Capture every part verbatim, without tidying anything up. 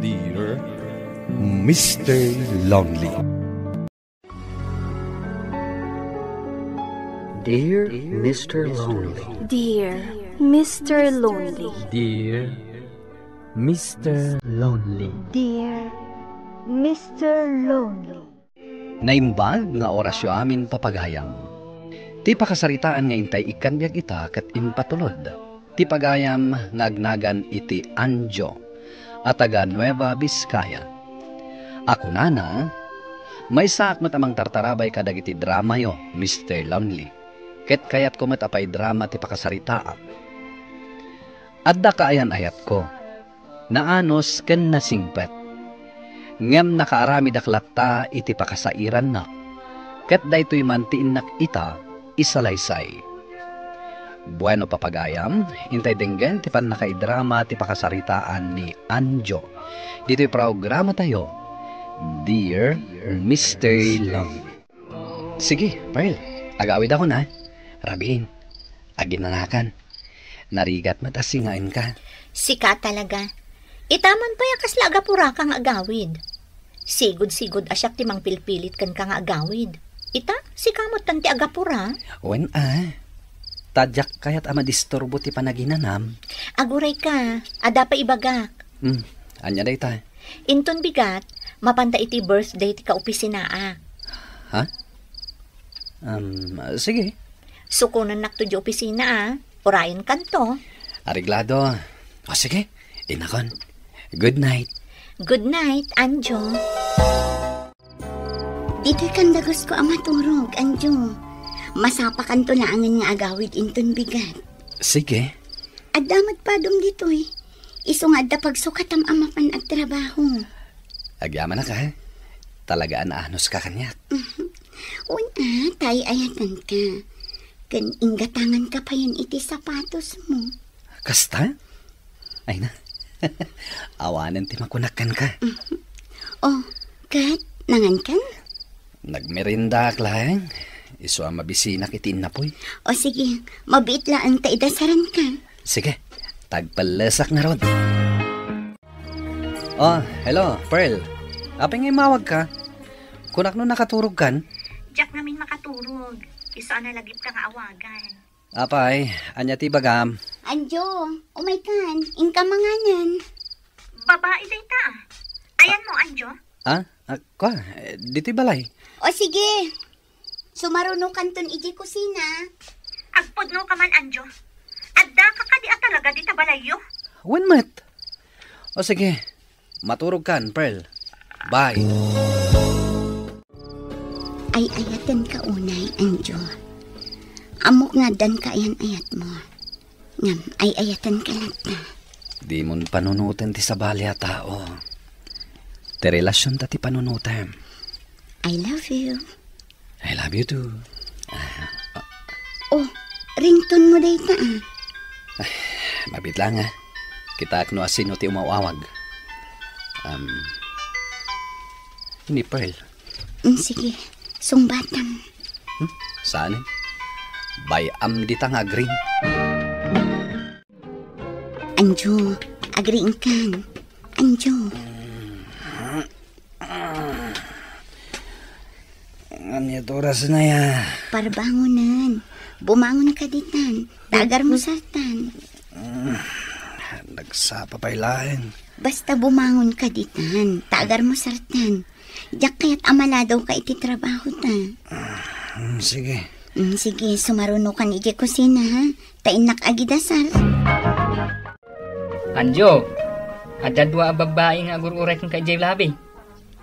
Dear Mister Lonely. Dear Mister Lonely. Dear Mister Lonely. Dear Mister Lonely. Dear Mister Lonely. Naimbag nga orasyo amin, papagayam. Ti pakasaritaan nga intay ikkan biag ita ket impatulod ti pagayam nga agnagan iti Anjo a taga Nueva Vizcaya. A kunana, maysaak met a mangtartarabay kadagiti dramayo, Mister Lonely, ket kayatko met a paidrama ti pakasaritaak. Adda kaayan-ayatko, naanus ken nasingpet. Ngem nakaaramidak latta iti pakasairanna, ket daytoy man ti innak ita isalaysay. Bueno, papagayam, intay denggen ti pannakaidrama ti pakasaritaan ni Anjo ditoy programatayo, Dear Mister Love. Sige, Pearl, agawidakon, a. Rabin, aginanakan. Narigat met a singaenka. Sika talaga. Ita man pay a kasla agapuraka nga agawid. Sigud-sigud a siak ti mangpilpilit kenka nga agawid. Ita, sika met ti agapura. Wen a. Ta diak kayat a madisturbo ti panaginanam. Agurayka, adda pay ibagak. Hmm, ania dayta? Inton bigat, mapanta iti birthday ti kaopisinaak. Ha? Um, sige. Sukonennakto di opisina, a. Urayenkanto. Areglado. O, sige. Inakon. Good night. Good night, Anjo. Ditoy kan dagusko a maturog, Anjo. Masapakanto laengen nga agawid inton bigat. Sige. Adda met padom ditoy. Isu nga adda pagsukatam a mapan agtrabaho. Agyamanak, a. Talaga a naanuska kaniak. Wen a, ta ay-ayatenka. Ken inggatanganka payen iti sapatosmo. Kasta? Ay na. Awanen ti makunak kenka. O, ket, nangankan? Nagmeriendaak laeng. Isu a mabisinak iti innapoy. O sige, mabiit laeng ta idasaranka. Sige, tagpellesak ngarud. O, hello, Pearl. Apay nga immawagka? Kunak no nakaturogkan? Diak ngamin makaturog. Isu a nalagipka nga awagan. Apay, ania ti ibagam? Anjo, umaykan, inka manganen. Babai dayta. Ayanmo, Anjo? A? A, kua, e, ditoy balay. O sige. Sumarunokanton idiay kusina. Agpudnoka man, Anjo. Addaka kadi a talaga dita balayyo? Wen met. O sige, maturogkan, Pearl. Bye. Ay-ayatenka unay, Anjo. Ammok nga addan kaayan-ayatmo. Ngem ay-ayatenka latta. Dimon panunoten ti sabali a tao. Ti relasionta ti panunotem. I love you. I love you too. A, a. O, ringtone mo dayta, a. Ay, mabiit laeng, a. Kitaek no asino ti umaw-awag. Um, ni Pearl. Mm, sige, sungbatam. Hmm? Saan? Bay-am dita nga agring. Anjo, agriingkan. Anjo. Ania ti orasna ya? Parbangonen. Bumangonka ditan. Ta agarmo sartan. Nagsapa pay laeng. Basta bumangonka ditan. Ta agarmo sartan. Diak kayat a maladawka iti trabahota. Mm, sige. Mm, sige, sumarunokan idiay kusina, ha? Ta innak agidasar. Anjo, adda dua a babbai nga agur-uray kenka idiay labi.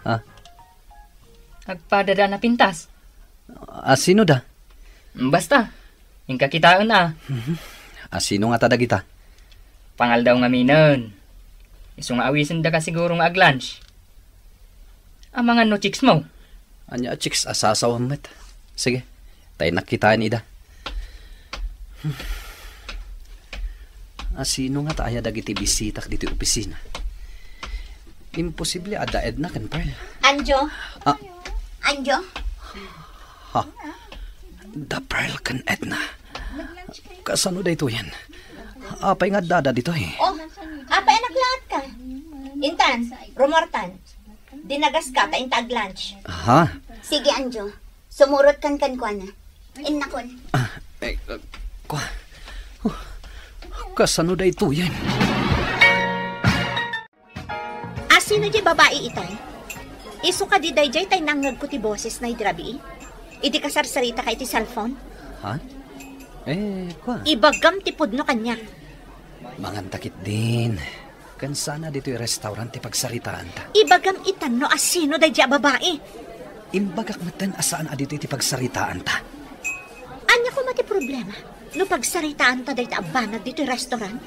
Ha? Agpadada a napintas. A, sino da? Mm, basta. Inka kitaen a. Mhm. A, sino ngata dagita? Pangaldaw ngaminen. Isu nga awisendaka siguro nga aglunch. Amangan no chicks mo? Ania a chicks a sasawam met. Sige, ta innak kitaen ida. A, sino ngata aya dagiti bisitak ditoy opisina? Imposible, adda Edna ken Pearl. Anjo? A. Anjo? Ha? Da Pearl ken Edna. Kasano daytoyen? Apay nga addada ditoy? O, apay a naglaatka? Intan, rumortan. Dinagas ka ta inta ag-lunch. Ha? Sige, Anjo. Sumurot kan kan kuana. Innakon. Ah, eh, uh, kwa. Huh. Kasano daytoyen? Asino di babai itay? Isu kadi daydiay tay nangngegko ti bosesna idi rabii? Idi kasarsaritaka iti cellphone? Ha? Eh, kwa. Ibagam ti pudno kaniak. Manganta ketdin. Ken sana ditoy restaurant ti pagsaritaanta. Ibagam itan no asino daydiay a babai. Imbagak metten a saan a ditoy ti pagsaritaanta. Ania koma ti problema no pagsaritaanta dayta a banag ditoy restaurant?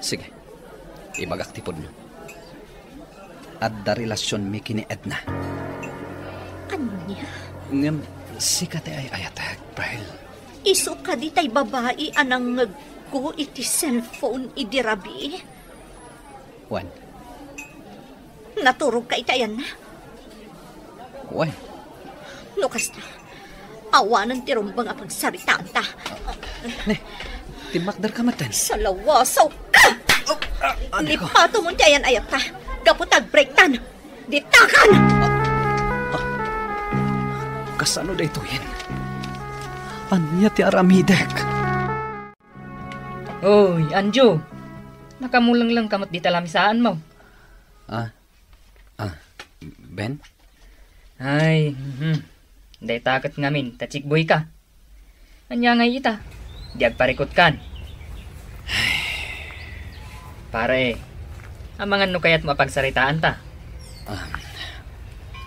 Sige. Ibagak ti pudno. Adda relasionmi ken ni Edna. Ania? Ngem sika ti ay-ayatek, Pearl. Isu kadi tay babai a nangngegko iti cellphone idi rabii? Wen. Naturogka iti ayanna? Wen. No kasta, awanen ti rumbeng a pagsaritaanta. Ne, timmakderka metten. Salawasawka! Ah, ah, ano ko? Nipatomon ti ayan-ayatta. Gapu ta ag-breaktan. Ditakan! Ah, ah, kasano daytoyen? Ania ti aramidek? Oy, Anjo! Nakamulenglengka met dita lamisaanmo. Ah, ah, Ben? Ay, mhm. Dayta ket ngamin ta chickboyka. Ania ngay ita? Di agparikutkan. Pare, amangan no kayatmo a pagsaritaanta. Ah,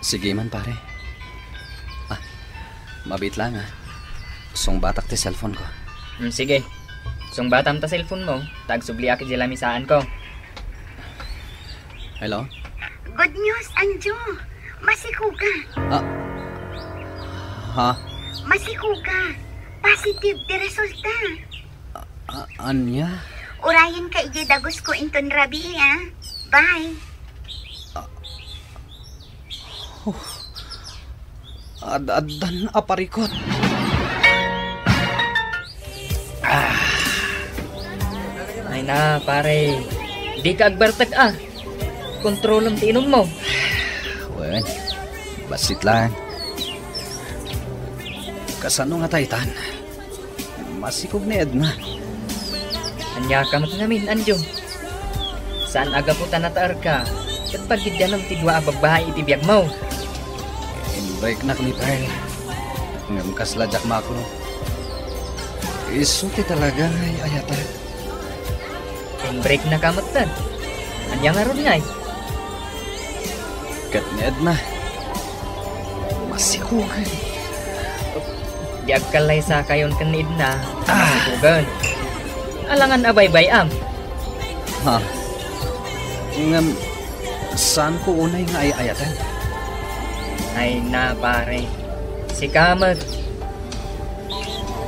sige man, pare. Ah, mabiit lang, ah. Sungbatak ti cellphone ko. Hmm, sige. Sungbatam ta cellphone mo, ta agsubliak iti lamisaanko. Hello? Good news, Anjo. Masikoka. Ah. Ha? Masikoka. Positive ti resulta. Ah, ania? Urayenka idiay dagusko inton rabii, ah. Bye. Ah. Oh. Ad-addan a parikut. Ah. Ay na, pare. Dika agbartek, ah. Kontrolem ti inummo. Wen, bassit lang. Kasano nga taytan? Masikog ni Edna. Ania ka met ngamin, Anjo? Saan a gapu ta nataerka ket pagiddianem ti dua a babbai iti biagmo? Inbreaknak ni Pearl. Ngem kasla diak makuno. Isu ti talaga nga ay-ayatek. Inbreaknaka metten. Ania ngarud ngay? Ket ni Edna, masikogen. Di agkallaysakayon ken ni Edna, ah, masikogen. Alangan a baybay-am. Ha? Ngem, saanko unay nga ay-ayaten? Ay na, pare. Sika met.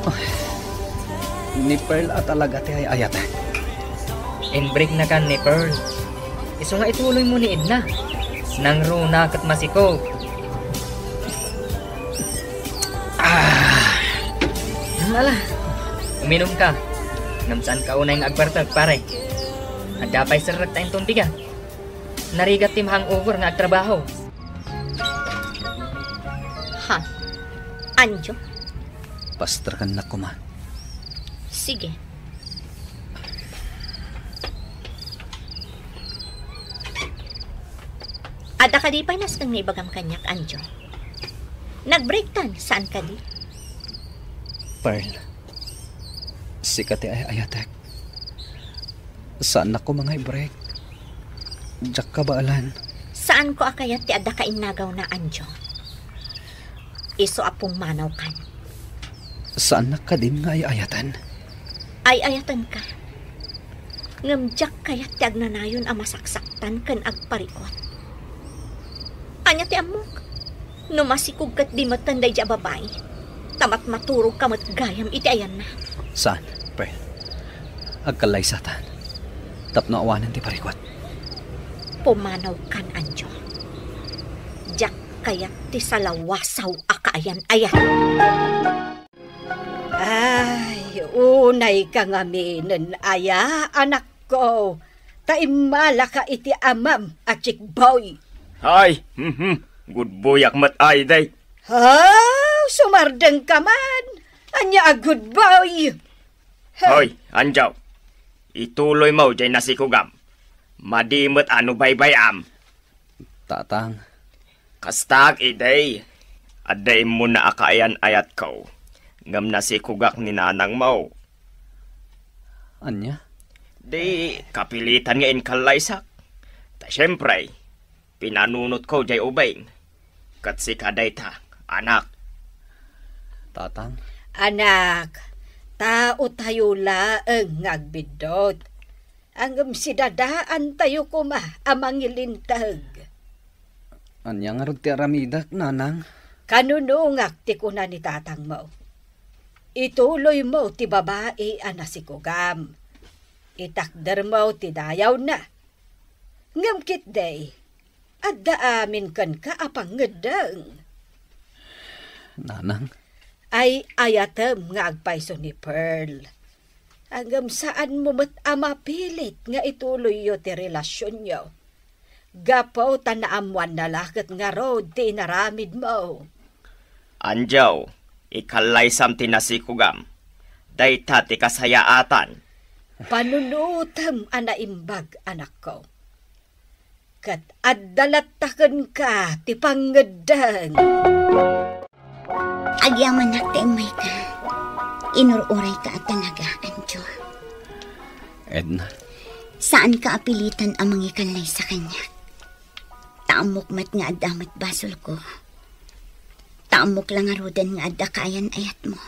Ay, ni Pearl a talaga ti ay-ayatek. Inbreaknakan ni Pearl. Isu nga ituloymo ni Edna. Nangruna ket masikog. Ah! Hmm, ala. Uminumka. Ngem saanka unay nga agbartek, pare. Adda pay serrekta inton bigat. Narigat ti mahangover nga agtrabaho. Ha? Anjo? Pasterkannak koma. Sige. Adda kadi pay nasken nga ibagam kaniak, Anjo? Nagbreaktan, saan kadi? Pearl, sika ti ay-ayatek. Saannak koma nga i-break. Diak kabaelan. Saanko a kayat ti adda kainnagawna, Anjo. Isu a pummanawkan. Saannak kadin nga ay-ayaten? Ay-ayatenka. Ngem diak kayat ti agnanayon a masaksaktan ken agparikut. Ania ti ammok? No masikog ketdi metten daydiay a babai, ta matmaturogka met gayam iti ayanna. Saan, Pearl? Agkallaysatan. Tapno awanen ti parikut. Pumanawkan, Anjo. Diak kayat ti salawasaw a kaayan-ayan. Ay, unayka ngaminen aya, anakko? Ta immalaka iti amam a chick boy. Hay, mhm, good boy-ak met ay, day. Ha? Sumardengka man? Ania a good boy? Ha? Hoy, Anjaw, ituloymo jay nasikugam. Madi met a no baybay-am. Tatang. Kastaak idi, adda immuna a kaayan-ayatko, ngem nasikugak ni nanangmo. Ania? Di kapilitan nga inkallaysak. Ta siempre, pinanunotko jay ubing. Ket sika dayta, anak. Tatang. Anak, tao tayo laeng nga agbiddut. Ngem sidadaantayo koma a mangilinteg. Ania ngarud ti aramidek, nanang? Kanunongak ti kuna ni tatangmo. Ituloymo ti babai a nasikugam. Itakdermo ti dayawna. Ngem ketdi, adda amin kenka a pangngeddeng. Nanang? Ay-ayatem nga agpayso ni Pearl. Ngem saanmo met a mapilit nga ituloyyo ti relasionyo. Gapu ta naammoanna la ket ngarud ti inaramidmo. Anjaw, ikallaysam ti nasikugam. Dayta ti kasayaatan. Panunotem a naimbag, anakko. Ket adda latta kenka ti pangngeddeng. Agyamanak ta immayka. Inur-urayka a talaga, Anjo. Edna. Saanka a pilitan a mangikallaysa kaniak. Ta ammok met nga adda met basolko. Ta ammok la ngaruden nga adda kaayan-ayatmo.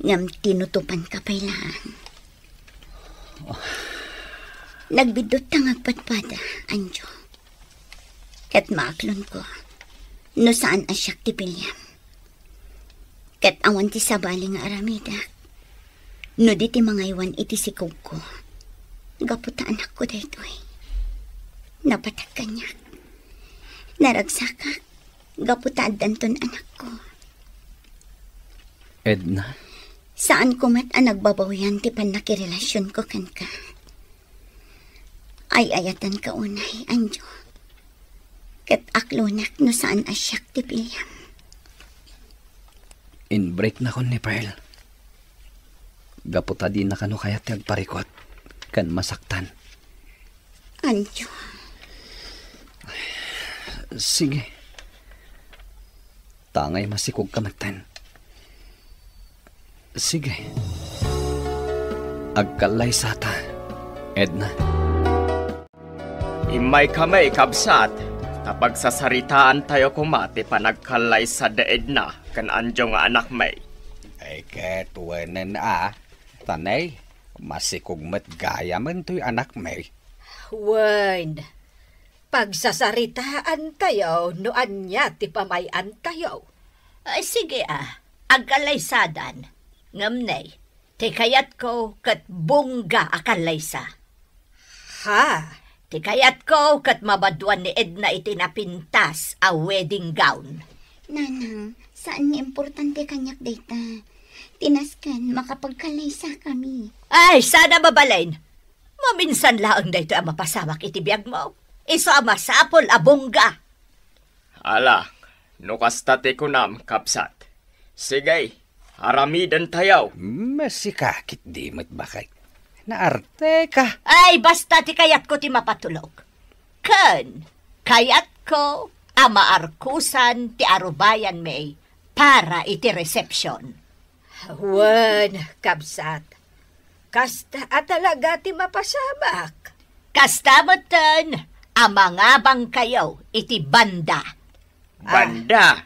Ngem tinutopanka pay laeng. Nagbiddut ta nga agpadpada, Anjo. Ket maaklonko no saan a siak ti piliem. Ket awan ti sabali nga aramidek no di ti mangaywan iti sikugko. Gapu ta anakko daytoy. Napatek kaniak. Naragsakak gapu ta addanton anakko. Edna? Saanko met a nagbabawian ti pannakirelasionko kenka. Ay-ayatenka unay, Anjo. Ket aklonak no saan a siak ti piliem. Inbreaknakon ni Pearl. Gapu ta dina kano kayat ti agparikut ken masaktan. Anjo. Sige. Tangay masikugka metten. Sige. Agkallaysata, Edna. Immaykami, kabsat, ta pagsasaritaantayo koma ti panagkallaysa da Edna ken Anjo nga anakmi. Ay, ket wenen a, tanay, masikog met gayamen toy anakmi. Wen, pagsasaritaantayo no ania ti pamay-antayo. Ay, sige a, agkallaysadan. Ngem nay, ti kayatko ket bongga a kallaysa. Ha? Ti kayatko ket mabaduan ni Edna iti napintas a wedding gown. Nanang, saan nga importante kaniak dayta. Ti nasken, makapagkallaysakami. Ay, saan a mabalin. Maminsan laeng daytoy a mapasamak iti biagmo. Isu a masapul a bongga. Ala, no kasta ti kunam, kabsat. Sige, aramidentayo. Masika, ket di met baket. Naarteka. Ay, basta ti kayatko ti mapatulok. Ken, kayatko a maarkusan ti arubayanmi para iti resepsyon. Wen, kabsat. Kasta a talaga ti mapasamak. Kasta metten a mangabangkayo iti banda. Ah. Banda?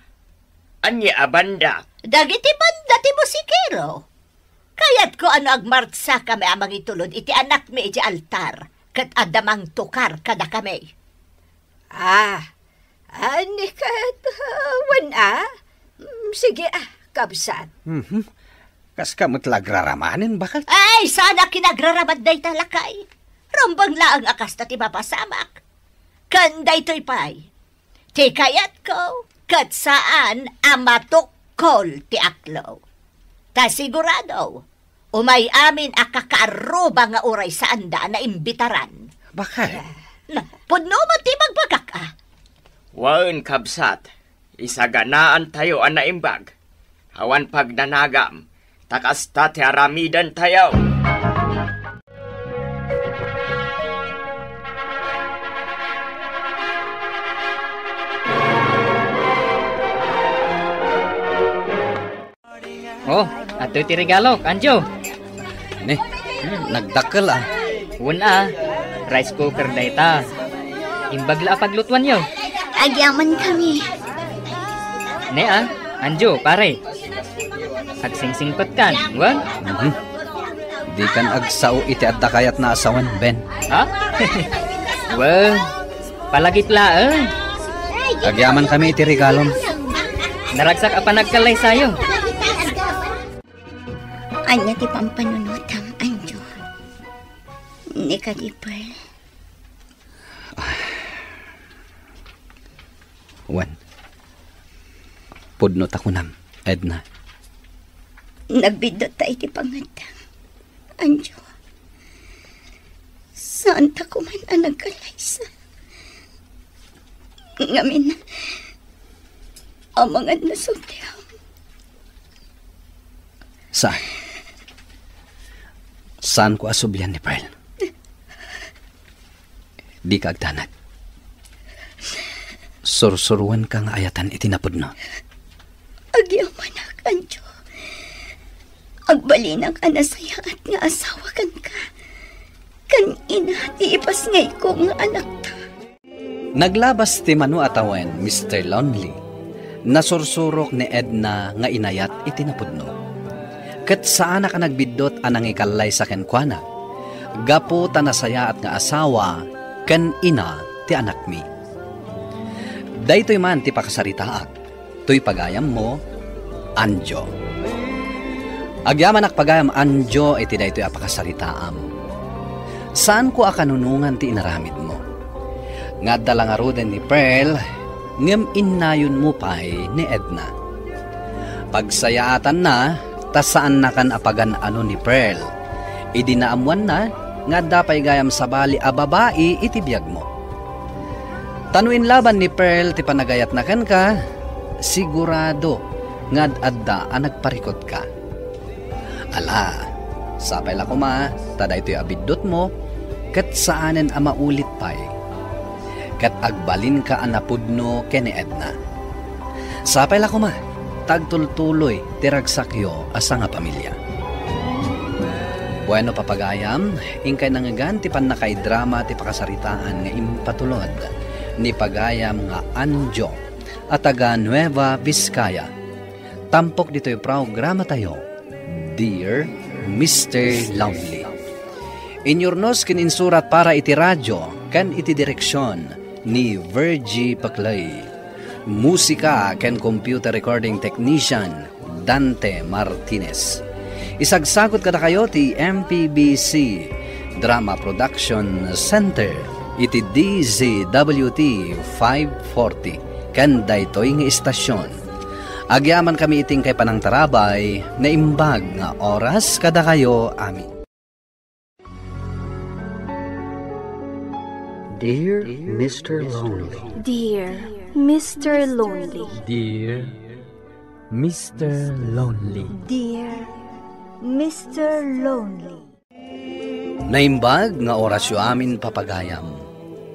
Ania a banda? Dagiti banda ti musikero. Kayatko a no agmartsakami a mangitulod iti anakmi iti altar, ket adda mangtukar kadakami. Ah, Ani ket, ah, wen a? Mm, sige a, kabsat. Mhm. Kaska met la agraramanen, baket? Ay, saan a kinagraramad dayta, lakay. Rumbeng laeng a kasta ti mapasamak. Ken daytoy pay, ti kayatko, ket saan a matukkol ti aklo. Ta sigurado, umay amin a kakaarruba nga uray saanda a naimbitaran, Bakit? Na, pudno met ti ibagbagak, a. Wen, kabsat, isaganaantayo a naimbag. Awan pagnanagam, ta kasta ti aramidentayo. Oh, adtoy ti regalok, Anjo. Ne, nagdakkel, a. Wen, a, rice cooker dayta. Imbag la a paglutuanyo. Agyamankami. Ne, a, Anjo, pare. Agsingsingpetkan, wen? Mhm. Dikan agsao iti adda kayatna a sawen, Ben. Ha? Wen, palagip laeng. Agyamankami iti regalom. Naragsak a panagkallaysayo. Ania ti pampanunotam, Anjo? Ni kadi Pearl? Wen, pudno ta kunam, Edna. Nagbiddut ta iti pangngatta, Anjo. Saan ta koman a nagkallaysa. Ngamin, amangan na subliam. Saan? Saanko a sublian ni Pearl. Dika agdanag. Sursuroenka nga ayatan iti napudno. Agyamanak, Anjo. Agbalinak a nasayaat nga asawa kenka. Ken ina ti ipasngayko nga anakta. Naglabas ti mano a tawen, Mister Lonely. Nasursurok ni Edna nga inayat iti napudno. Ket saanak a nagbiddut a nangikallaysa kenkuana, gapu ta nasayaat nga asawa ken ina ti anakmi. Daytoy man ti pakasaritaak. Toy pagayammo, Anjo. Agyamanak pagayam, Anjo, iti daytoy a pakasaritaam. Saanko a kanunongan ti inaramidmo. Nga adda la ngaruden ni Pearl, ngem innayonmo pay ni Edna. Pagsayaatanna, ta saannakan a pagan-ano ni Pearl. Idi naammoanna nga adda pay gayam sabali a babai iti biagmo. Ta no inlaban ni Pearl ti panagayatna kenka, sigurado nga ad-adda a nagparikutka. Ala, sapay la koma ta daytoy a biddutmo ket saanen a maulit pay. Ket agbalinka a napudno ken ni Edna. Sapay la koma ta agtultuloy ti ragsakyo a sangapamilia. Bueno, papagayam, inkay nangngegan ti pannakaidrama ti pakasaritaan nga impatulod ni pagayam nga Anjo a taga Nueva Vizcaya. Tampok ditoy programatayo, Dear Mister Lonely. Inyurnos ken insurat para iti radio ken iti direksion ni Virgie Paclay. Musika ken computer recording technician, Dante Martinez. Isagsagut kadakayo ti M P B C Drama Production Center iti D Z W T five forty ken daytoy nga istasyon. Agyamankami iti inkay panangtarabay, naimbag nga oras kadakayo amin. Dear Mister Lonely. Dear Mister Lonely. Dear Mister Lonely. Dear Mister Lonely. Naimbag nga orasyo amin, papagayam.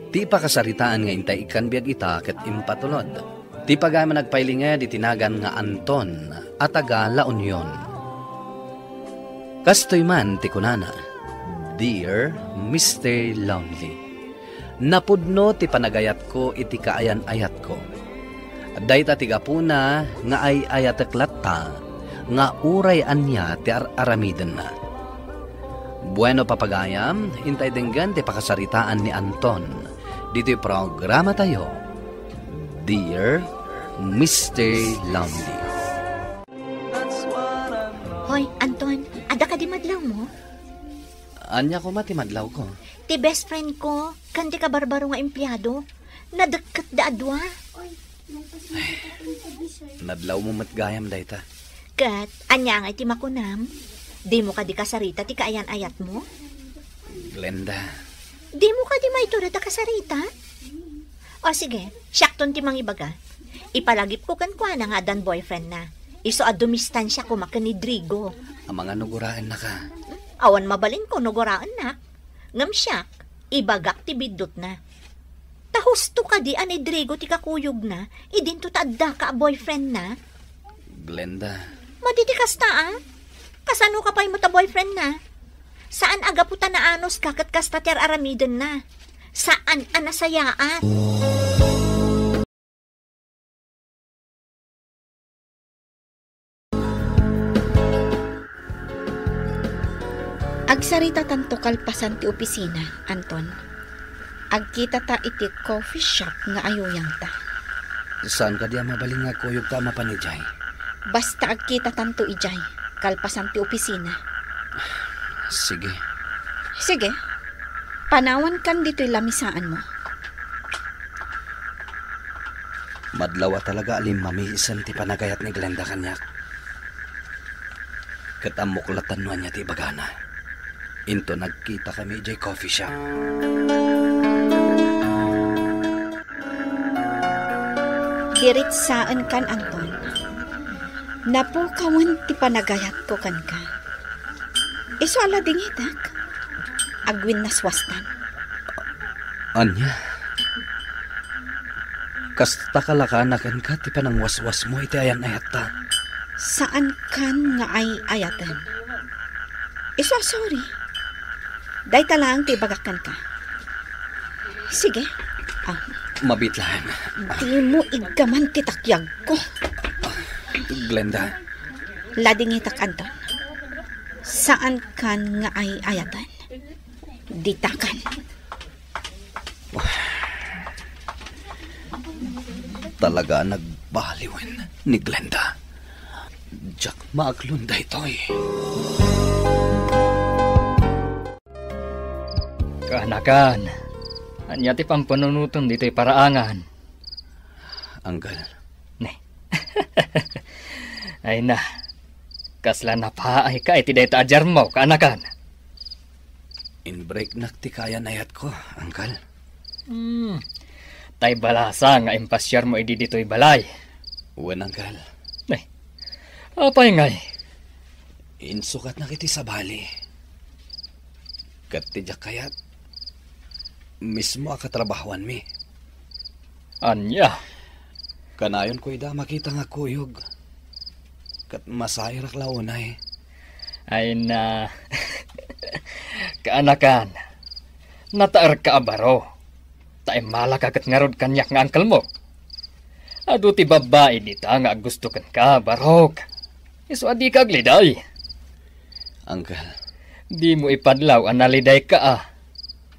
Ti pakasaritaan nga intay ikkan biag ita ket impatulod. Ti pagayam a nagpailinged iti nagan nga Anton a taga La Union. Kastoy man ti kunana, Dear Mister Lonely, napudno ti panagayatko iti kaayan-ayatko. Dayta ti gapuna nga ay-ayatek latta nga uray ania ti ar-aramidenna. Bueno, papagayam, intay denggen ti pakasaritaan ni Anton ditoy programatayo, Dear Mister Lonely. Hoy, Anton, adda kadi madlawmo? Ania koma ti madlawko? Ti best friend ko, ken ti kabarbaro nga empleado. Nadekket da a dua. Nadlawmo met gayam dayta. Ket, ania ngay ti makunam? Dimo kadi kasarita ti kaayan-ayatmo? Glenda, Dimo kadi maitured a kasarita? O sige, siakton ti mangibaga. Ipalagipko kenkuana nga addan boyfriendna. Isu a dumistansia koma ken ni Drigo. Amangan no guraennaka. Awan mabalinko no guraennak. Ngem siak, ibagak ti biddutna. Ta husto kadi a ni Drigo ti kakuyogna, idinto ta addaka a boyfriendna? Glenda. Madi ti kasta, a? Kasano ka pay met a boyfriendna? Saan a gapu ta naanuska ket kasta ti ar-aramidenna. Saan a nasayaat. Agsaritatanto kalpasan ti opisina, Anton. Agkitata iti coffee shop nga ayuyangta. Saan kadi a mabalin nga agkuyogta a mapan idiay? Basta agkitatanto idiay, kalpasan ti opisina. Sige. Sige. Panawankan ditoy lamisaanmo. Madlaw a talaga a limmamisen ti panagayat ni Glenda kaniak. Ket ammok latta no ania ti ibagana. Inton nagkitakami idiay coffee shop. Diritsaenkan, Anton. Napukawen ti panagayatko kenka. Isu a ladingitek, agwinnaswastan. Ania? Kasta kalakana kenka ti panangwaswasmo iti ayan-ayatta? Saankan nga ay-ayaten. Isu a sorry. Dayta laeng ti ibagak kenka. Sige. Ah. Mabiit laeng. Dimo iggaman ti takyagko. Glenda. Ladingitek, Anton. Saankan nga ay-ayaten. Ditakan. Talaga a nagbaliwen ni Glenda. Diak maaklon daytoy. Kaanakan, ania ti pampannunotem ditoy paraangan? Uncle. Ne. Ay na, kasla napaayka iti dayta a diarmo, kaanakan. Inbreaknak ti kaayan-ayatko, Uncle. Hmm. Tay balasa nga impasiarmo idi ditoy balay. Wen, Uncle. Ne. Apay ngay? Insukatnak iti sabali. Ket ti diak kayat, mismo a katrabahoanmi. Ania? Kanayonko ida a makita nga kuyog. Ket masairak la unay. Ay na, kaanakan, nataerka a baro. Ta immalaka ket ngarud kaniak nga angkelmo. Adu ti babbai dita nga aggusto kenka, barok. Isu a dika agliday. Uncle. Dimo ipadlaw a nalidayka a.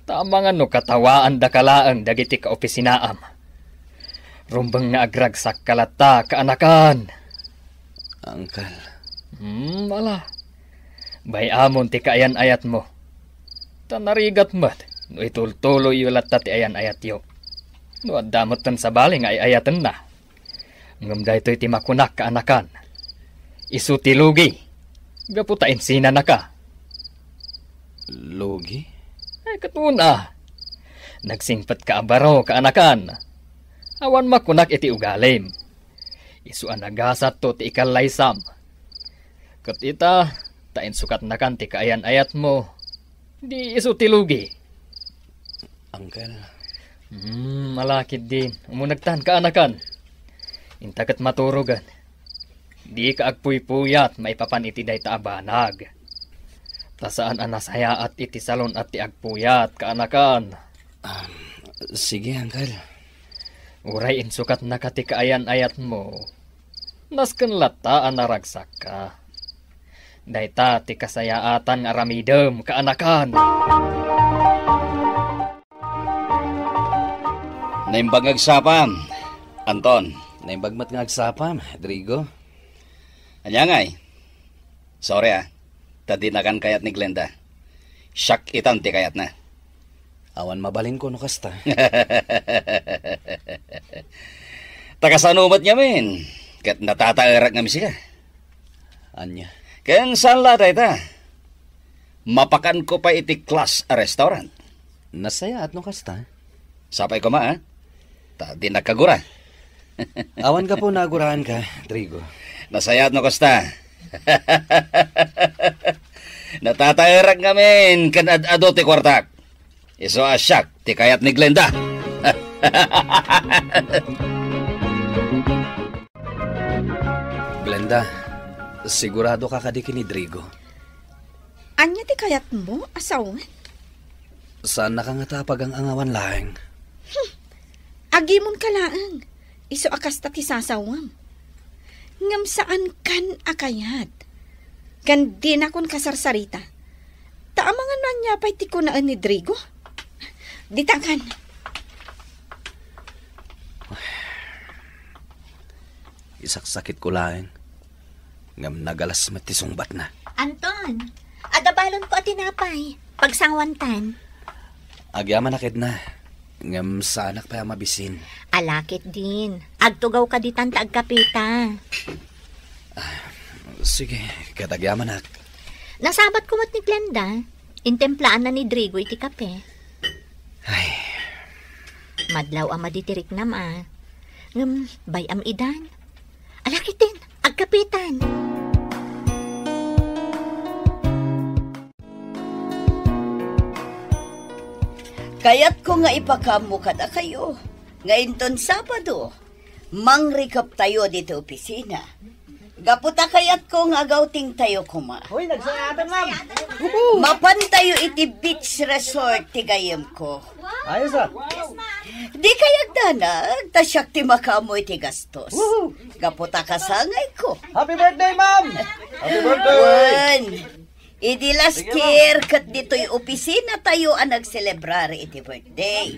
Ta amangan no katawaandaka laeng dagiti kaopisinaam. Rumbeng nga agragsakka latta, kaanakan. Uncle. Hmm, ala. Bay-amon ti kaayan-ayatmo. Ta narigat met no itultuloyyo latta ti ayan-ayatyo. No adda metten sabali nga ay-ayatenna. Ngem daytoy ti makunak, kaanakan. Isu ti lugi. Gapu ta insinanaka. Lugi? Ay, ket una. Nagsingpetka a baro, kaanakan. Awan makunak iti ugalim. Isu a nagasatto ti ikallaysam. Ket ita, ta insukatnakan ti kaayan-ayatmo, di isu ti lugi. Uncle. Hmm, ala ketdin, umunegtan, kaanakan. Inta ket maturogen. Dika agpuypuyat maipapan iti dayta a banag. Ta saan a nasayaat iti salun-at ti agpuyat, kaanakan. Ah, sige, Uncle. Uray insukatnaka ti kaayan-ayatmo, nasken latta a naragsakka. Dayta ti kasayaatan nga aramidem, kaanakan. Naimbag nga agsapam, Anton. Naimbag met nga agsapam, Drigo. Ania ngay? Sorry, ah. Ta dinakan kayat ni Glenda. Siak itan ti kayatna. Awan mabalinko no kasta. Ta kasano met ngamin? Ket natataerak ngem sika. Ania? Ken saan la dayta? Mapakanko pay iti class a restaurant. Nasayaat no kasta. Sapay koma, ha? Ta di nagkagura. Awan gapu naguraanka, Trigo. Nasayaat no kasta. Natataerak ngamin ken ad-adu ti kuartak. Isu a siak ti kayat ni Glenda. Glenda, sigurado ka kadi ken ni Drigo? Ania ti kayatmo a sawen? Saannaka ngata a pagang-angawan laeng. Hmm. Agimonka laeng. Isu a kasta ti sasawem. Ngem saankan a kayat. Ken dinakon kasarsarita. Ta amangan no ania pay ti kunaen ni Drigo. Ditankan. Isaksakitko laeng. Ngem nagalas met ti sungbatna. Anton, adda balonko a tinapay. Pagsanguantan. Agyamanak, Edna. Ngem saanak pay a mabisin. Ala ketdin. Agtugawka ditan ta agkapeta. Ah, sige, ket agyamanak. Nasabatko met ni Glenda. Intemplaanna ni Drigo iti kape. Ay. Madlaw a madi ti riknam a. Ngem, bay-am idan. Ala ketdin, agkapetan. Kayatko nga ipakaammo kadakayo nga inton Sabado, mangrikeptayo ditoy opisina. Gapu ta kayatko nga agawtingtayo koma. Hoy, nagsayaatan, ma'am. Mapantayo iti beach resort ti gayyemko. Ayos, ah. Dikay agdanag, ta siak ti makaammo iti gastos. Woohoo! Gapu ta kasangayko. Happy birthday, ma'am! Happy birthday! Wen, idi last year, ket ditoy opisinatayo a nagselebrar iti birthday.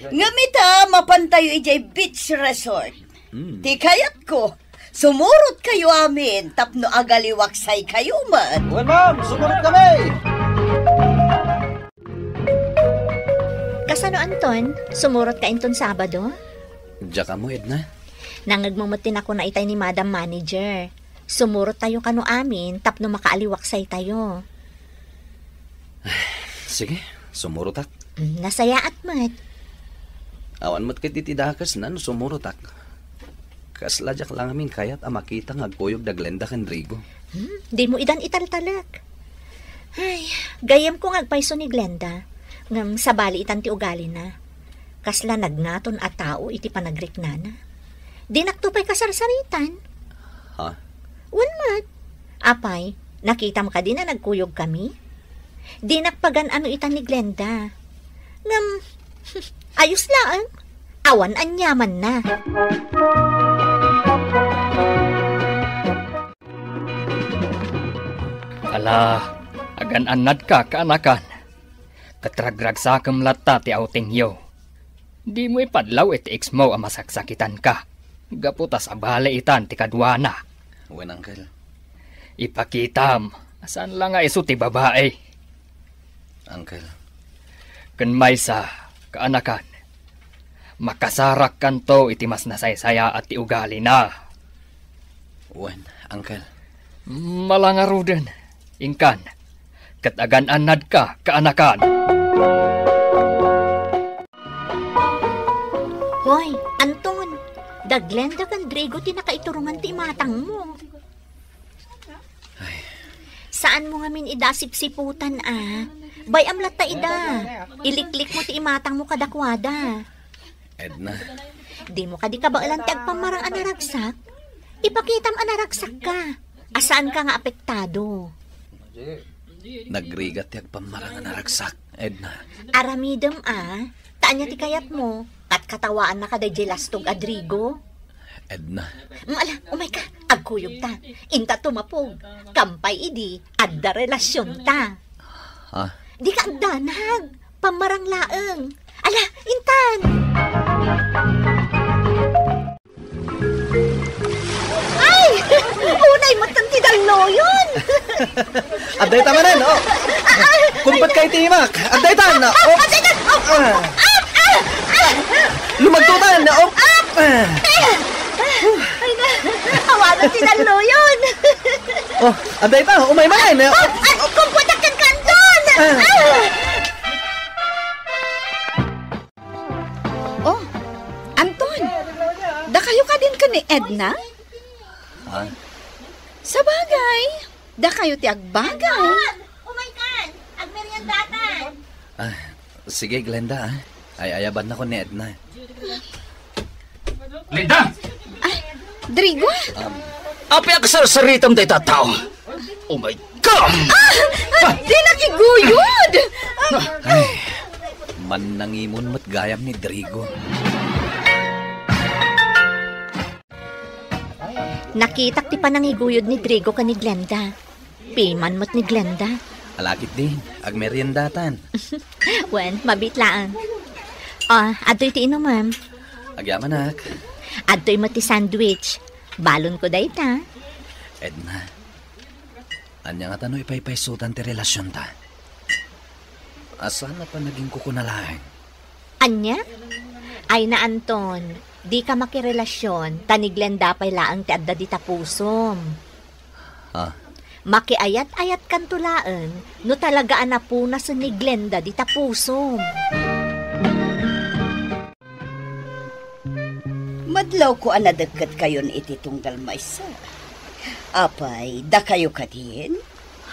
Ngem ita, mapantayo idiay beach resort. Hmm. Ti kayatko, sumurotkayo amin tapno agaliwaksaykayo met. Wen, ma'am, sumurot kami! Kasano, Anton? Sumurotka inton Sabado? Diak ammo, Edna. Nangngegmo met ti nakuna itay ni Madam Manager. Sumurottayo kano amin tapno makaaliwaksaytayo. Sige, sumurotak. Mm, nasayaat met. Awan met ket iti dakesna no sumurotak. Kasla diak la ngamin kayat a makita nga agkuyog da Glenda ken Drigo. Hmm, dimo idan italtalek. Ay, gayyemko nga agpayso ni Glenda, ngem sabali itan ti ugalina. Kasla nagngaton a tao iti panagriknana. Dinakto pay kasarsaritan. Ha? Wen met. Apay, nakitam kadi a nagkuyogkami? Dinak pagan-ano ita ni Glenda. Ngem, ayos laeng. Awan aniamanna. Ala, agan-annadka, kaanakan. Ket ragragsakem latta ti outingyo. Dimo ipadlaw iti eksmo a masaksakitanka, gapu ta sabali itan ti kaduana. Wen, Uncle. Ipakitam a saan la nga isu ti babai. Uncle. Ken maysa, kaanakan, makasarakkanto iti mas nasaysayaat ti ugalina. Wen, Uncle. Malangaruden, inkan, ket agan-annadka, kaanakan. Hoy, Anton, da Glenda ken Drigo ti nakaiturongan ti imatangmo. Ay. Saanmo ngamin ida sipsiputan a. Bay-am latta ida. Iliklikmo ti imatangmo kadakuada. Edna. Dimo kadi kabaelan ti agpammarang a naragsak? Ipakitam a naragsakka. A saanka nga apektado. Nagrigat ti agpammarang a naragsak, Edna. Aramidem a, ta ania ti kayatmo? Katkatawaannaka daydiay lastog a Drigo? Edna. Mm, ala, umayka, agkuyogta. Inta tumapog. Kampay idi, adda relasionta. Ha? Dika agdanag. Pammarang laeng. Ala, intan! Ay! Unay met ti dalloyon! Adda ita manen, oh! Kumpet kay ti imak! Adda ita, no? Oh! Adda ita! Oh! Ah! Ah! Ah! Ah! Lumagtutan, oh! Ah! Ah! Ay, na! Awanan ti dalloyon! Oh, adda ita, umay manen, oh! Ah! Ah! Kumputak ken kanton! Ah! Ah! Kayo kadin ken ni Edna? Ha? Sabagay, dakayo ti agbagay. Umay kan, agmeriendatan. Ah, sige, Glenda, ah. Ay-ayabannakon ni Edna. Glenda! Ay, Drigo? Um, Apay a kasarsaritam dayta a tao? Oh my God! Ah! Ah, di nakiguyod! Ay, mannangimon met gayam ni Drigo. Nakitak ti panangiguyod ni Drigo ken ni Glenda. Piman met ni Glenda. Alakit din, agmeriendatan. Wen, mabit laeng. Ah, adtoy ti inumem. Agyamanak. Adtoy met ti sandwich. Balonko dayta. Edna, ania ngata no ipaypaysutan ti relasionta? Saan a panagingkukuna laeng? Ania? Ay na, Anton, dika makirelasion, ta ni Glenda pay laeng ti adda dita pusom. Ha? Makiayat-ayatkanto laeng no talaga a napunasen ni Glenda dita pusom. Madlawko a nadekket kayon iti tunggal maysa. Apay, dakayo kadin?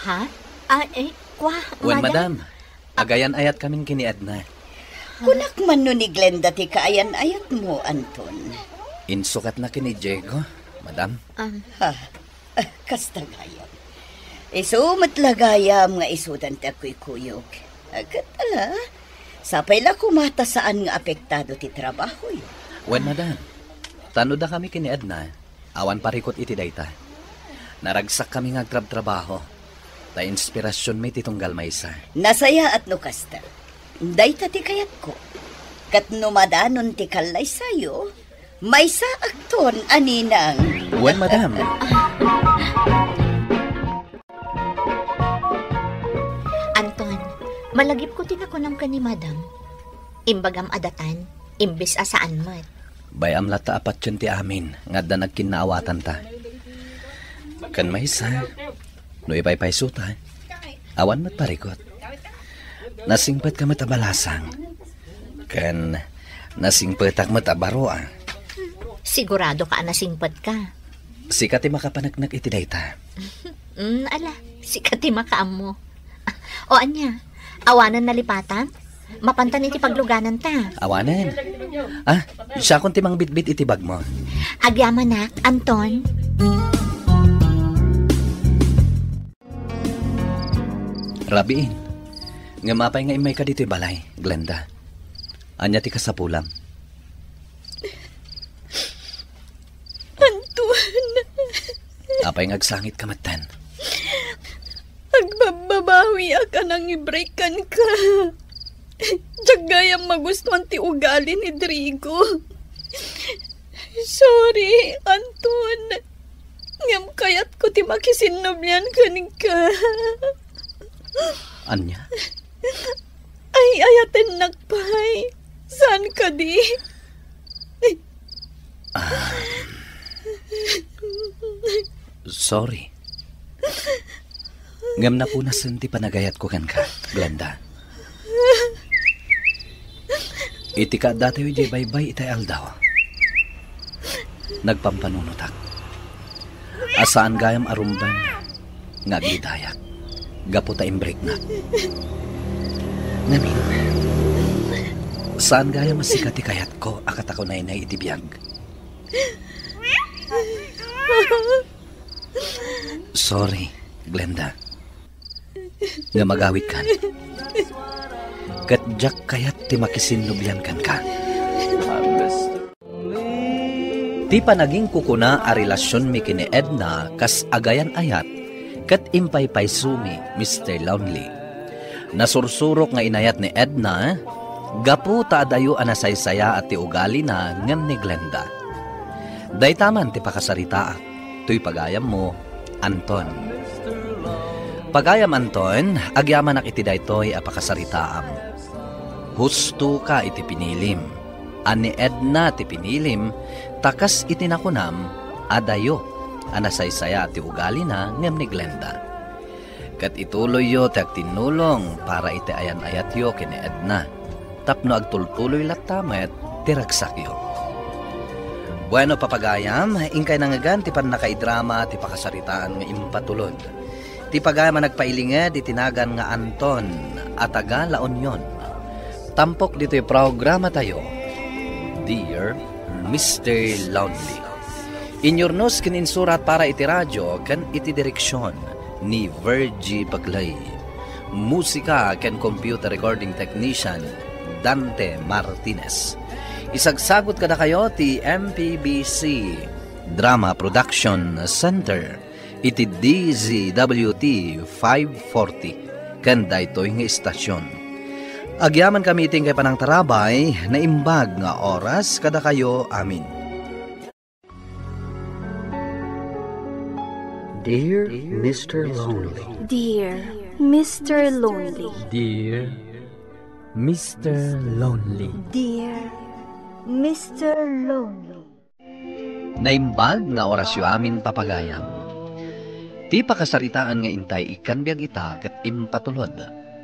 Ha? Ah, eh, kwa, Wen, madam. Madam. Agayan-ayatkamin ken ni Edna. Kunak man no ni Glenda ti kaayan-ayatmo, Anton. Insukatna ken ni Diego, madam. Um. Ha? Ah, kasta gayam. Isu met la gayam nga isudan ti agkuykuyog. Ah, ket ala, sapay la koma ta saan nga apektado ti trabahoyo. Wen, madam. Ta no dakami ken ni Edna, awan parikut iti dayta. Naragsakkami nga agtrabtrabaho, ta inspirasionmi ti tunggal maysa. Nasayaat no kasta. Dayta ti kayatko. Ket no madanon ti kallaysayo, maysaakton a ninang. Wen, madam. Anton, malagipko ti nakunam ken ni madam. Imbagam a datan, imbes a saan met. Bay-am latta a patien ti amin nga adda nagkinnaawatanta. Ken maysa, no ipaypaysuta, awan met parikut. Nasingpetka met a balasang. Ken nasingpetak met a baro, a. Siguradoka a nasingpetka? Sika ti makapaneknek iti dayta. Mm, ala, sika ti makaammo. O ania, awanen nalipatam? Mapantan iti paglugananta. Awanen. Ah, siakon ti mangbitbit iti bagmo. Agyamanak, Anton. Rabiin. Ngem apay nga immayka ditoy balay, Glenda? Ania ti kasapulam? Anton. Apay nga agsangitka metten? Agbabbabawiak a nangibreak kenka. Diak gayam magustuan ti ugali ni Drigo. Sorry, Anton. Ngem kayatko ti makisinnublian kenka. Ania? Ay-ayatennak pay. Saan kadi? Ah, sorry. Ngem napunasen ti panagayatko kenka, Glenda. Iti kaaddatayo idiay baybay itay aldaw, nagpampanunotak a saan gayam a rumben nga agridayak gapu ta imbreaknak. Ngamin, saan gayam a sika ti kayatko a katakunaynay iti biag. Sorry, Glenda. Nga magawidkan. Ket diak kayat ti makisinnublian kenka. Ti panagingkukuna a relasionmi ken ni Edna kas agayan-ayat ket impaypaysomi, Mister Lonely. Nasursurok nga inayat ni Edna gapu ta adayo a nasaysayaat ti ugalina ngem ni Glenda. Dayta man ti pakasaritaak. Toy pagayammo, Anton. Pagayam, Anton, agyamanak iti daytoy a pakasaritaam. Hustoka iti pinilim. A ni Edna ti pinilim, ta kas iti nakunam, adayo a nasaysayaat ti ugalina ngem ni Glenda. Ket ituloyyo ti agtinnulong para iti ayan-ayatyo ken ni Edna, tapno agtultuloy latta met ti ragsakyo. Bueno, papagayam, inkay nangngegan ti pannakaidrama ti pakasaritaan nga impatulod. Ti pagayam a nagpailinged iti nagan nga Anton a taga La Union. Tampok ditoy programa tayo, Dear Mister Lonely. Inyurnos ken insurat para iti radio ken iti direksion ni Virgie Bagley. Musika ken computer recording technician, Dante Martinez. Isagsagut kadakayo ti M P B C Drama Production Center iti D Z W T five forty ken daytoy nga istasyon. Agyamankami iti inkay panangtarabay, naimbag nga oras kadakayo amin. Dear Mister Lonely. Dear Mister Lonely. Dear Mister Lonely. Dear Mister Lonely. Naimbag nga orasyo amin, papagayam. Ti pakasaritaan nga intay ikkan biag ita ket impatulod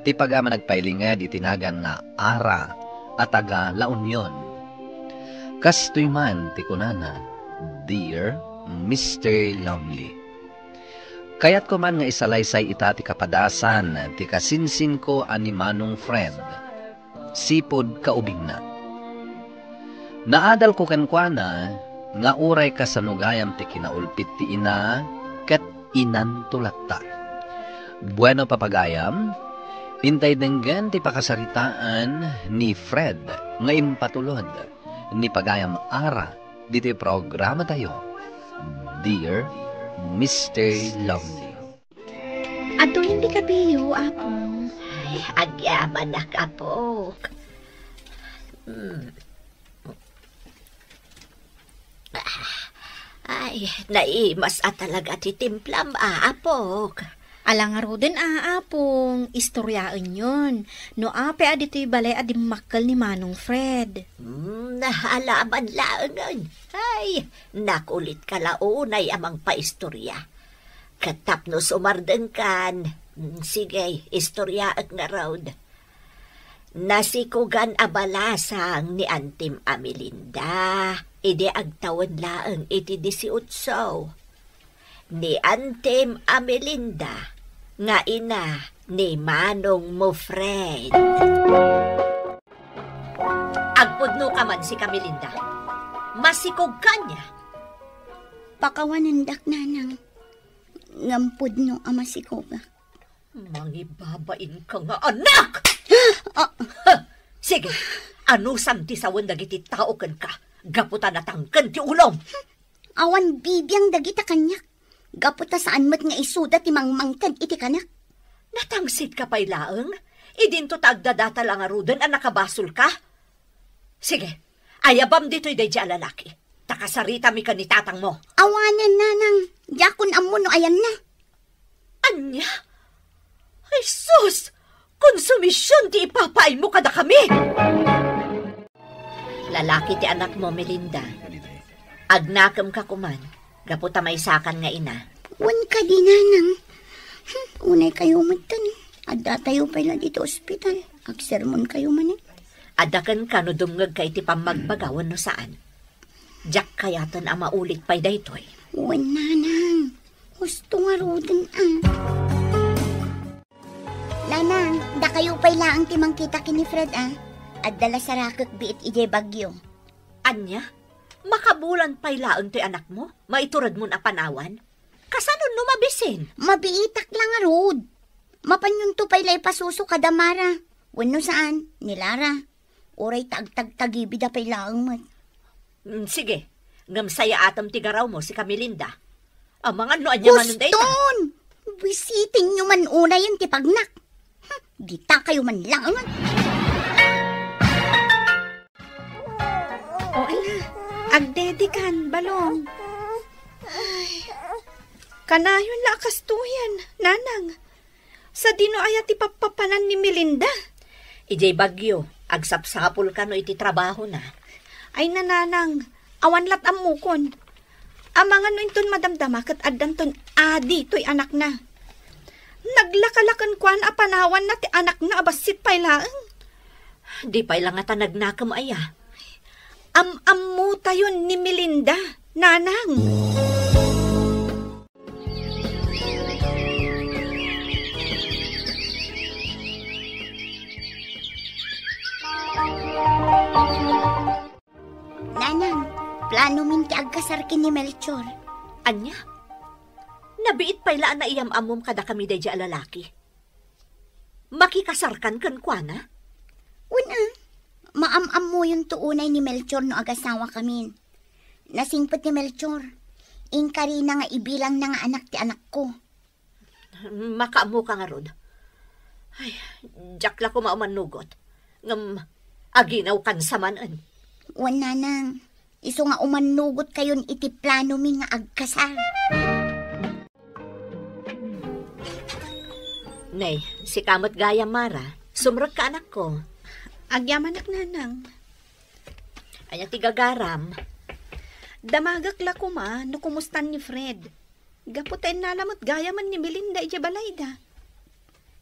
ti pagayam a nagpailinged iti nagan nga Ara a taga La Union. Kastoy man ti kunana, Dear Mister Lonely. Kayatko man nga isalaysay ita ti kapadasan ti kasinsinko a ni Manong Fred, sipud kaubingna. Naadalko kenkuana nga uray kasano gayam ti kinaulpit ti ina ket inanto latta. Bueno, papagayam, intay denggen ti pakasaritaan ni Fred nga impatulod ni pagayam Ara ditoy programa tayo, Dear Mister Lonely. Adtoyen ti kapiyo, Apong. Ay, agyamanak, Apok. Hmm. Ay, naimas a talaga ti timplam, a, Apok. Ala ngaruden, a, Apong, istoryaenyon. No apay a ditoy balay a dimmakkel ni Manong Fred. Hmm, alaman laengen. Ay, nakulitka la unay a mangpaistorya. Ket tapno sumardengkan, mm, sige, istoryaek ngarud. Nasikogan a balasang ni Antim a Melinda idi agtawen laeng iti disiotso. Ni Antim a Melinda nga ina ni manongmo Fred. Agpudno ka man, sika Melinda. Masikog ka ania? Pakawanendak, Nanang. Ngem pudno a masikogak. Mangibabain ka nga anak! Ah! Ha! Sige, anusam ti sawen dagiti tao kenka, gapu ta natangken ti ulom. Awan bibiang dagita kaniak, gapu ta saan met nga isuda ti mangmangted iti kanak. Natangsit ka pay laeng? Idinto ta agdadatal a ngaruden a nakabasol ka? Sige, ayabam ditoy daydi a lalaki, ta kasaritami ken ni tatangmo. Awanen, Nanang, diakon ammo no ayanna. Ania? Ay sus! Konsumision ti ipapaaymo kadakami! Lalaki ti anakmo, Melinda. Agnakemka koman, gapu ta maysakan nga ina. Wen kadi, Nanang. Hmm, unay kayo metten. Addatayo pay la dito ospital. Agsermon kayo manen. Adda kenka no dumngegka iti pammagbaga wenno saan. Diak kayaten a maulit pay daytoy. Wen, Nanang. Husto ngaruden, a. Nanang, dakayo pay laeng ti mangkita ken ni Fred, a. Adda la sarakek biit idiay Baguio. Ania? Makabulan pay laeng toy anakmo? Maituredmon a panawan? Kasano no mabisin? Mabiitak la ngarud. Mapanyonto pay la ipasuso kada Mara. Wenno saan, ni Lara. Uray ta agtagtagibida pay laeng met. Mm, sige. Ngem sayaatem ti garawmo, sika Melinda. Amangan no ania manen dayta. Huston! Buisitinyo man unayen ti pagnak. Hmm, dita kayo man laeng. O, ala, agdedikan, Balong. Ay, kanayon la a kastoyen, Nanang. Sadino aya ti pappapanan ni Melinda? Idiay Baguio, agsapsapul kano iti trabahona. Ay, Nanang, awan lat ammokon. Amangan no inton madamdama ket addanton adi toy anakna. Naglakalaken kuan a panawanna ti anakna a bassit pay laeng. Di pay la ngata nagnakem aya. Am-ammotayon ni Melinda, Nanang. Nanang, planomin ti agkasar ken ni Melchor. Ania? Nabiit pay la a naiyam-ammom kadakami daydiay a lalaki. Makikasarkan kenkuana? Wen a, maam-ammoyonto unay ni Melchor no agasawakamin. Nasingpet ni Melchor. Inkarina nga ibilangna nga anak ti anakko. Makaammoka ngarud. Ay, diak la koma umannugot. Ngem aginawkan sa manen. Wen, Nanang, isu nga umannugotkayon iti planomi nga agkasar. Nay, sika met gayam, Mara. Sumrekka, anakko. Agyamanak, Nanang. Ania ti gagaram? Damagek la koma no kumustan ni Fred. Gapu ta innala met gayamen ni Melinda idiay balayda.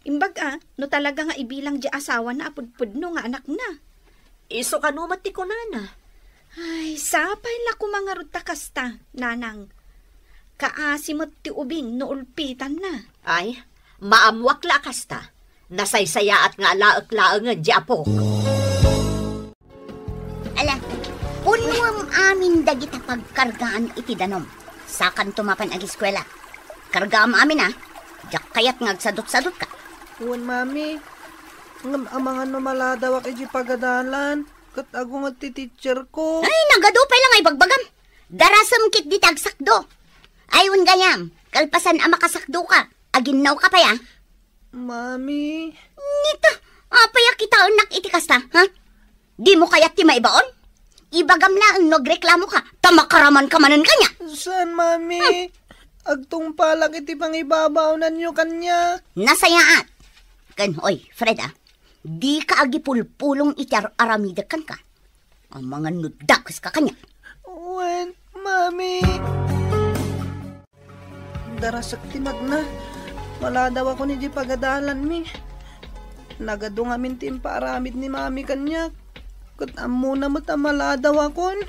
Imbag a, no talaga nga ibilang diay asawana a pudpudno nga anakna. Isu kano met ti kunana? Ay, sapay la koma ngarud ta kasta, Nanang. Kaasi met ti ubing no ulpitanna. Ay, maammoak la a kasta. Nasaysayaat nga alaek laengen diay apok. Ala, punnoem amin dagita pagkargaan iti danum. Sakanto mapan agiskuela. Kargaam amin a. Diak kayat nga agsadutsadutka. Wen, Mami. Ngem amangan no maladawak idiay pagadalan, ket agunget ti teacherko. Ay, nagadu pay la nga ibagbagam. Darasem ketdi ti agsakdo. Ay, wen gayam, kalpasan a makasakdoka, aginnawka pay a. Mami. Nita, apay a kitaennak iti kasta, ha? Dimo kayat ti maibaon? Ibagam laeng no agreklamoka, ta makaramanka manen kaniak. Saan, Mami? Hmm. Agtungpalak iti pangibabaonanyo kaniak. Nasayaat. Ken, oy, Fred, a, dika agipulpulong iti ar-aramidek kenka. Amangan no dakeska kaniak. Wen, Mami. Darasek ti magna. Maladawakon idiay pagadalanmi. Nagadu ngamin ti impaaramid ni Mami kaniak. Ket ammona met a maladawakon.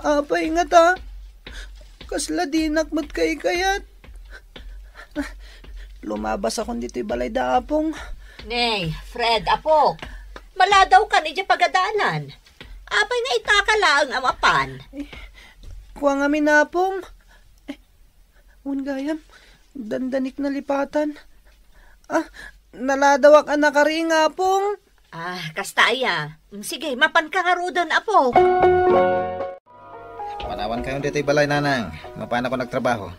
Apay ngata? Kasla dinak met kaykayat. Lumabasakon ditoy balay da Apong. Nay, Fred, apok. Maladawkan idiay pagadalan. Apay nga itaka laeng a mapan? Kua ngamin, Apong. Eh, wen gayam, dandanik nalipatan. Ah, naladawak a nakariing, Apong. Ah, kasta aya. Mm, sige, mapanka ngaruden, apok. Manawankayon ditoy balay, Nanang. Mapanakon agtrabaho.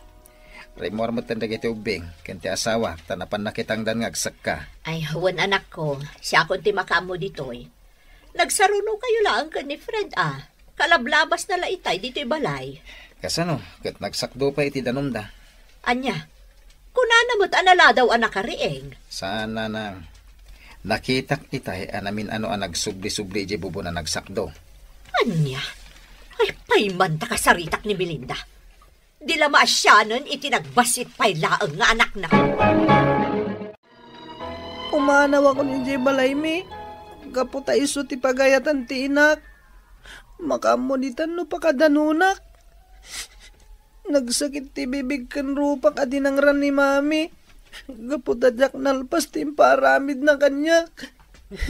Rimmuar metten dagiti ubbing ken ti asawa, ta napan nakitangdan nga agsekka. Ay, wen, anakko, siakon ti makaammo ditoy. Nagsarunokayo laeng ken ni Fred a. Kalablabasna la itay ditoy balay. Kasano? Ket nagsakdo pay iti danumda. Ania? Kunana met a naladaw a nakariing. Saan, Nanang. Nakitak itay a namin-ano a nagsubli-subli idiay bubon a nagsakdo. Ania? Ay, pay man ta kasaritak ni Melinda. Di la maasianen iti nagbassit pay laeng nga anakna. Umanawakon idiay balaymi, gapu ta isu ti pagayatan ti inak. Makaammo ditan no pakadanunak. Nagsakit ti bibig ken rupak a dinangran ni Mami. Gapu ta diak nalpas ti impaaramidna kaniak.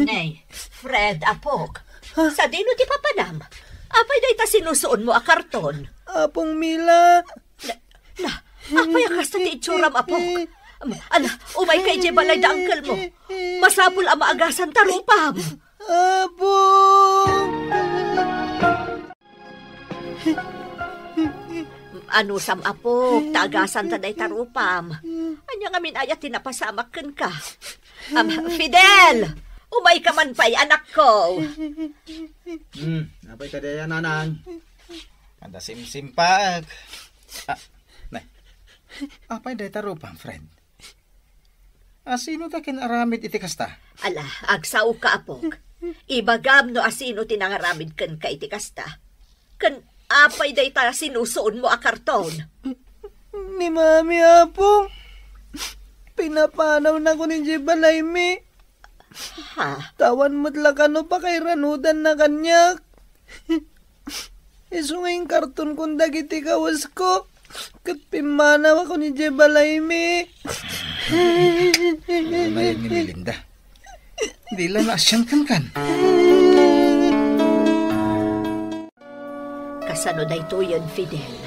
Nay, Fred, apok. Ha? Sadino ti papanam? Apay dayta sinusuonmo a karton? Apong Mila. Na, na, apay a kasta ti itsuram, apok? Ala, umayka idiay balay da uncle mo. Masapul a maagasanta rupam. Apong! Anusam, apok, ta agasanta dayta rupam. Ania ngamin aya ti napasamak kenka? Am, Fidel! Umayka man pay, anakko. Hmm, apay kadi aya, Nanang? Adda simsimpaek. Ah, nay. Apay dayta rupam, Fred? Asino ta ken-aramid iti kasta? Ala, agsaoka, apok. Ibagam no asino ti nangaramid kenka iti kasta. Ken apay dayta sinusuonmo a karton? Ni Mami, Apong. Pinapanawnakon idiay balaymi. Ha? Awan met la kano pakairanudanna kaniak. Isu nga inkartonkon dagiti kawesko, ket pimmanawakon idiay balaymi. Ano na yan ni Melinda? Di la naasian kenkan. Kasano daytoyen, Fidel?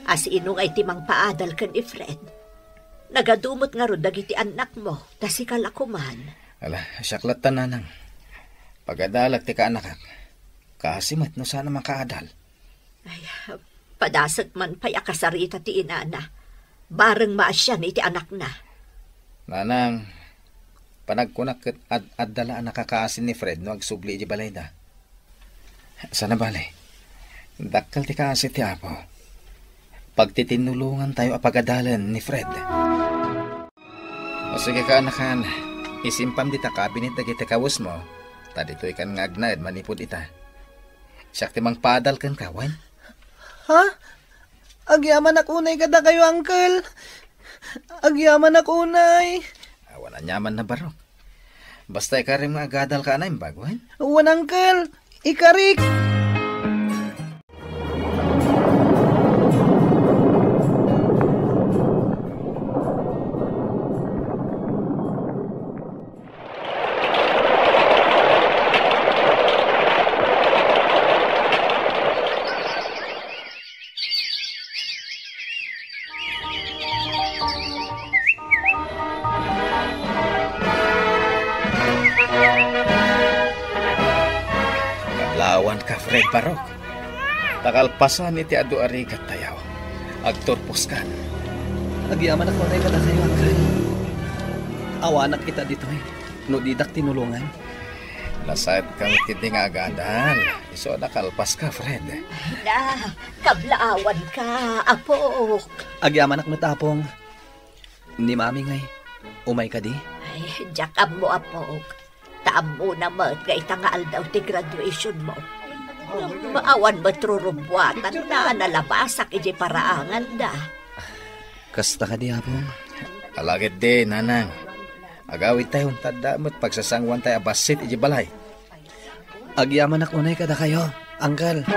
Asino nga iti mangpaadal ken ni Fred? Nagadu met ngarud dagiti annakmo, ta sika la koman. Ala, siak latta, nanang. Pagadalek ti kaanakak. Kaasi met no saan a makaadal. Ay, padasek man pay a kasarita ti inana. Bareng maasian iti anakna. Nanang, panagkunak ket ad-adda la a nakakaasi ni Fred no agsubli iti balayda. Sana bale, dakkel ti kaasi ti Apo. Pagtitinulongantayo a pagadalen ni Fred. O sige, kaanakan, isimpam dita kabinet dagiti kawesmo, ta ditoykan nga agnaed manipud ita. Siak ti mangpaadal kenka, wen? Ha? Agyamanak unay kadakayo, Uncle. Agyamanak unay. Awan aniamanna, barok. Basta ikarim nga agadalka a naimbag, wen? Wen, Uncle. Ikarik. Kablawanka, Fred, barok. Ta kalpasan iti adu a rigattayo, agturposkan. Agyamanak unay kadakayo, Uncle. Awanak ita ditoy no didak tinulongan. Nasayatka met ketdi nga agadal. Isu a nakalpaska, Fred. Ay na, kablaawanka, apok. Agyamanak met, Apong. Ni Mami ngay, umay kadi? Ay, diak ammo, apok. Ta ammona met nga ita nga aldaw ti graduationmo. Ngem awan met rurubbuatanna a nalabasak idiay paraanganda. Kasta kadi, Apong? Ala ketdi, Nanang. Agawidtayon ta adda met pagsasangoantayo a bassit idiay balay. Agyamanak unay kadakayo, Uncle.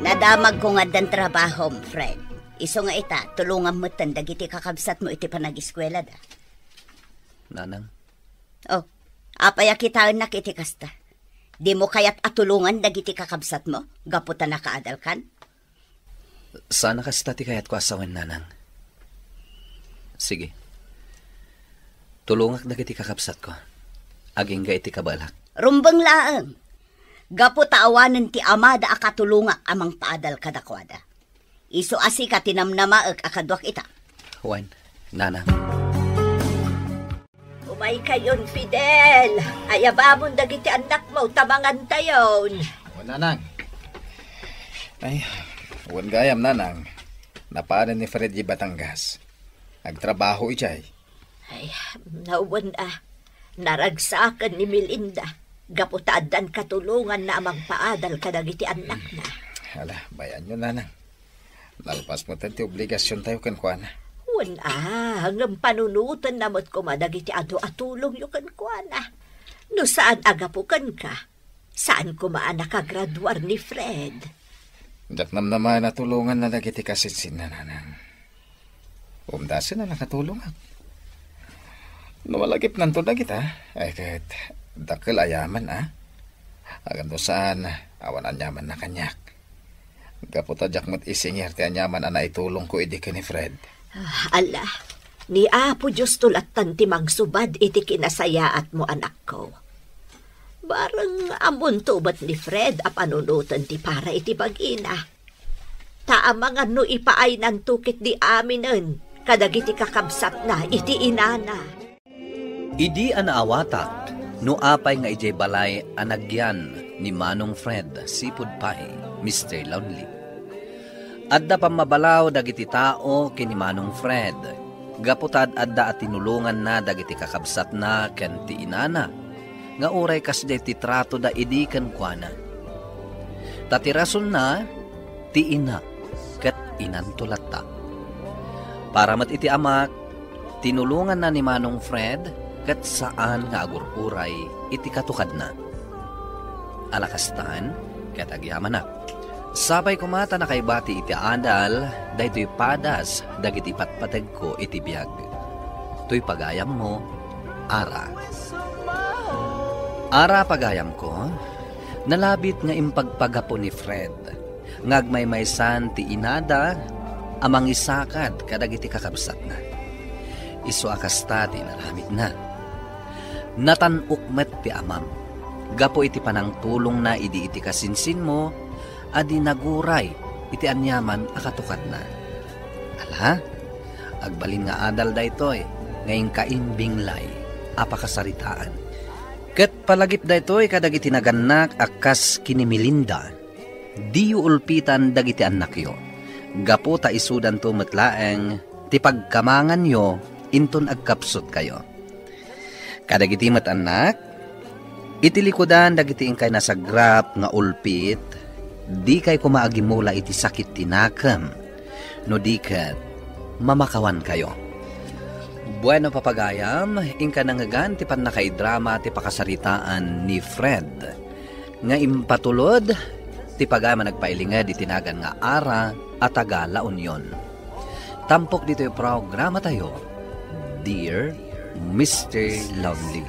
Nadamagko nga addan trabahom, Fred. Isu nga ita, tulongam metten dagiti kakabsatmo iti panagiskuelada. Nanang. Oh, apay a kitaennak iti kasta? Dimo kayat a tulongan dagiti kakabsatmo gapu ta nakaadalkan? Saan a kasta ti kayatko a sawen, Nanang. Sige. Tulongak dagiti kakabsatko. Agingga iti kabaelak. Rumbeng laeng. Gapu ta awanen ti amada a katulongak a mangpaadal kadakuada. Isu a sika ti namnamaek a kaduak ita. Wen, Nanang. Umaykayon, Fidel. Ayabamon dagiti annakmo ta mangantayon. O, Nanang. Ay, wen gayam, Nanang. Napanen ni Fred idiay Batangas. Agtrabaho idiay. Ay, nawen a. Naragsaken ni Melinda. Gapu ta addan katulonganna a mangpaadal kadagiti annakna. Ala, bay-anyo, Nanang. Nalpas metten ti obligasiontayo kenkuana. Wen a, ngem panunotenna met koma dagiti adu a tulongyo kenkuana. No saan a gapu kenka, saan koma a nakagraduar ni Fred. Diak namnamaen a tulonganna dagiti kasinsinna, Nanang. Umdasen a nakatulongak. No malagipnanto dagita, ay ket dakkel a yaman, a? Agano saan, awan aniamanna kaniak. Gapu ta diak met isingir ti aniaman a naitulongko idi ken ni Fred. Ah, ala, ni Apo Diosto lattan ti mangsubad iti kinasayaatmo, anakko. Bareng ammonto met ni Fred a panunoten ti para iti bagina. Ta amangan no ipaaynanto ketdi aminen kadagiti kakabsatna iti inana. Idi a naawatak no apay nga idiay balay a nagyan ni Manong Fred sipud pay, Mister Lonely. Adda pammabalaw dagiti tao ken ni Manong Fred, gapu ta ad-adda a tinulonganna dagiti kakabsatna ken ti inana, nga uray kasdiay ti tratoda idi kenkuana. Ta ti rasonna, ti ina, ket inanto latta. Para met iti amak, tinulonganna ni Manong Fred ket saan nga agur-uray iti katukadna. Alakastan, ket agyamanak. Sapay koma ta nakaibati iti adal daytoy padas dagiti patpategko iti biag. Toy pagayammo, Ara. Ara, pagayamko, nalabit nga impagpagapu ni Fred nga agmaymaysan ti inada a mangisakad kadagiti kakabsatna. Isu a kasta ti inaramidna. Natan-ok met ti amam gapu iti panangtulongna idi iti kasinsinmo a di naguray iti aniaman a katukadna. Ala, agbalin nga adal daytoy nga inka imbinglay a pakasaritaan. Ket palagip daytoy kadagiti nagannak a kas ken ni Melinda, diyo ulpitan dagiti annakyo, gapu ta isudanto met laeng ti pagkamanganyo inton agkapsutkayo. Kadagiti met annak, iti likudan dagiti inkay nasagrap nga ulpit, dikay koma agimula iti sakit ti nakem, no di ket mamakawankayo. Bueno, papagayam, inka nangngegan ti pannakaidrama ti pakasaritaan ni Fred nga impatulod ti pagayam a nagpailinged iti nagan nga Ara a taga La Union. Tampok ditoy programatayo, Dear Mister Lonely.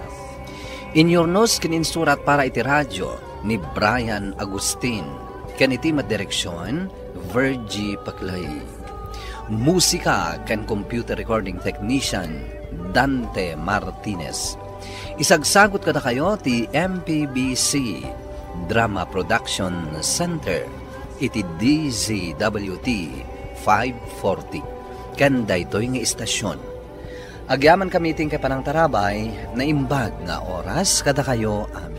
Inyurnos ken insurat para iti radyo ni Brian Agustin, ken iti met direksion, Virgie Paclay. Musika ken computer recording technician, Dante Martinez. Isagsagot kadakayo ti M P B C Drama Production Center iti D Z W T five forty ken daytoy nga istasyon. Agyamankami iti inkay panangtarabay, naimbag nga oras kadakayo a